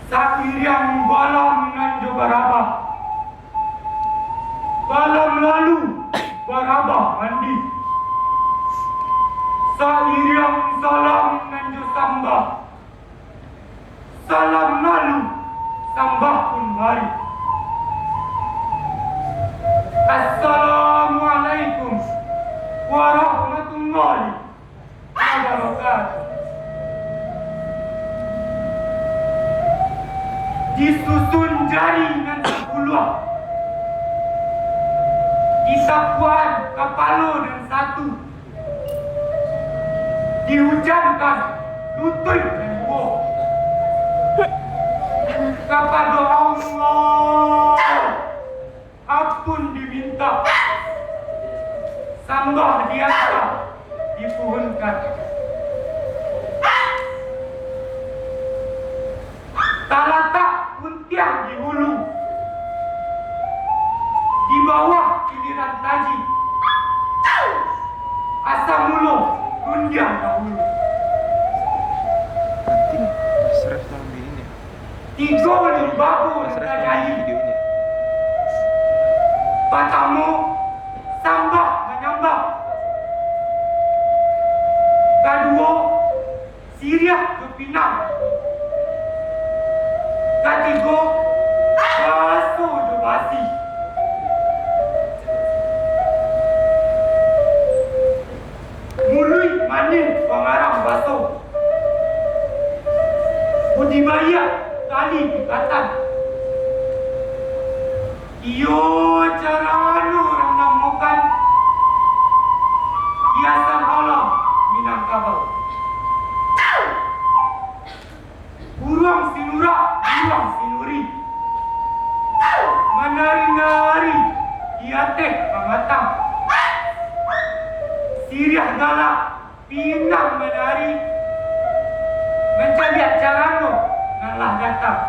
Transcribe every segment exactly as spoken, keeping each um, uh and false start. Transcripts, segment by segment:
Sairiang balam nan jo barabah, balam lalu barabah mandi. Sairiang salam nan jo sambah, salam lalu, sambah pun mari. Assalamualaikum warahmatullahi wabarakatuh. Disusun jari nan sapuluah, disapuan kapalo nan satu, dihujankan lutuik nan duo. Kapado Allah, ampun diminta, sambah diangkat, dipuhunkan. Talatak guntiang di hulu, di bawah kiliran taji, asa mulo rundiang dahulu. Nanti nih, serah tolong bini nih. Tigo limbago nan tajadi. Partamo, sambah manyambah. Kaduo, siriah jo pinang. Katigo, baso jo basi. Muluik manih pangarang baso, budi baiak tali ikatan. Iyo carano urang namokan hiasan alam Minangkabau. Buruang sinurak, buruang sinuri, manari-nari di ateh pamatang. Siriah galak, pinang manari, mancaliak carano nan lah datang.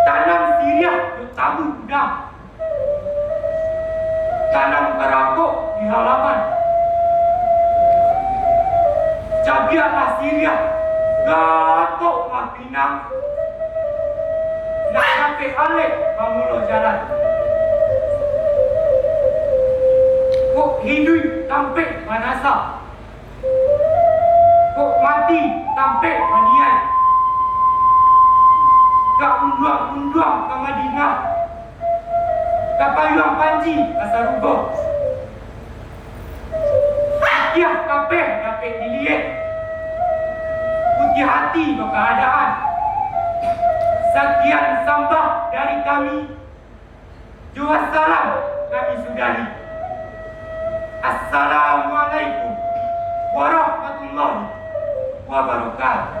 Tanam siriah jo tabu udang. Tanam karakok di halaman. Cabiaklah siriah, gatoklah pinang, nak dapek alek pamulo jalan. Kok hiduik tampek manasa, kok mati tampek maniaik. Ka unduang-unduang ka Madinah, ka payuang panji ka sarugo. Putiah kapeh dapek diliek, putiah ati bakaadaan. Sakian sambah dari kami. Jo wassalam kami sudahi. Assalamualaikum warahmatullahi wabarakatuh.